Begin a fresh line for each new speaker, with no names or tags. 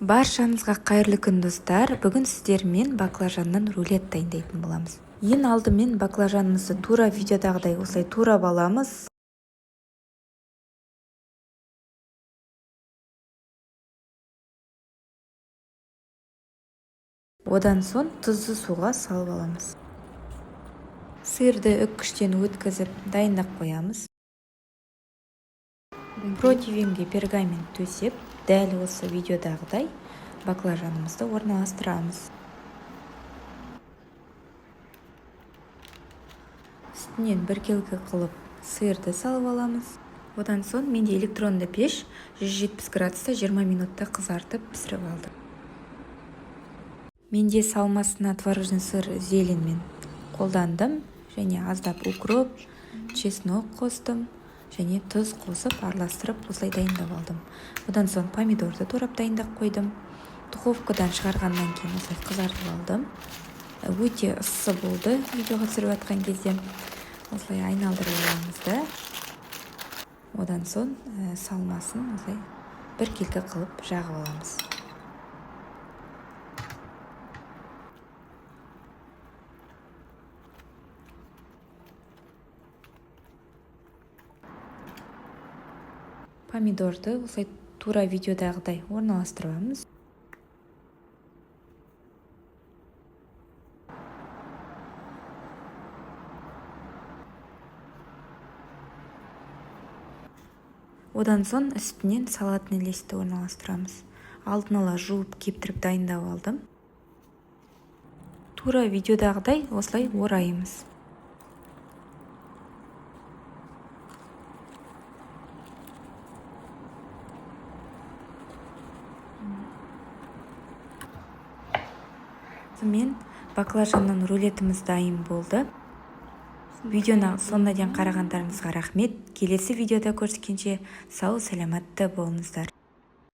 Баршаңызға қайырлы күн, достар! Бүгін сіздермен баклажаннан рулет дайындайтын боламыз. Ең алдымен баклажанымызды тура видеодағыдай осылай турап аламыз. Одан соң тұзды суға салып аламыз. Сырды үккіштен өткізіп, дайындап қоямыз. Противеньге пергамент төсеп, дәл осы видеодағыдай баклажанымызды орналастырамыз. Үстінен біркелкі қылып сырды салып аламыз. Одан соң менде электронды пеш, 170 градуста 20 минутта қызартып, пісіріп алдым. Менде салмасына творожный сыр, зеленьмен қолдандым және аздап укроп, чеснок қостым және тұз қосып, араластырып, осылай дайындап алдым. Одан соң помидорды турап, дайындап қойдым. Духовкадан шығарғаннан кейін осылай қызартып алдым. Өте ыссы болды видеоға түсіріп жатқан кезде. Осылай айналдырып аламыз да, одан соң салмасын осылай біркелкі қылып жағып аламыз. Помидорды осылай тура видеодағыдай орналастырамыз. Одан соң үстінен салатный листті орналастырамыз. Алдын ала жуып, кептіріп, дайындап алдым. Тура видеодағыдай осылай ораймыз. Сонымен, баклажаннан рулетіміз дайын болды. Видеоны соңына дейін қарағандарыңызға рахмет. Келесі видеода көріскенше, сау саламатты болыңыздар!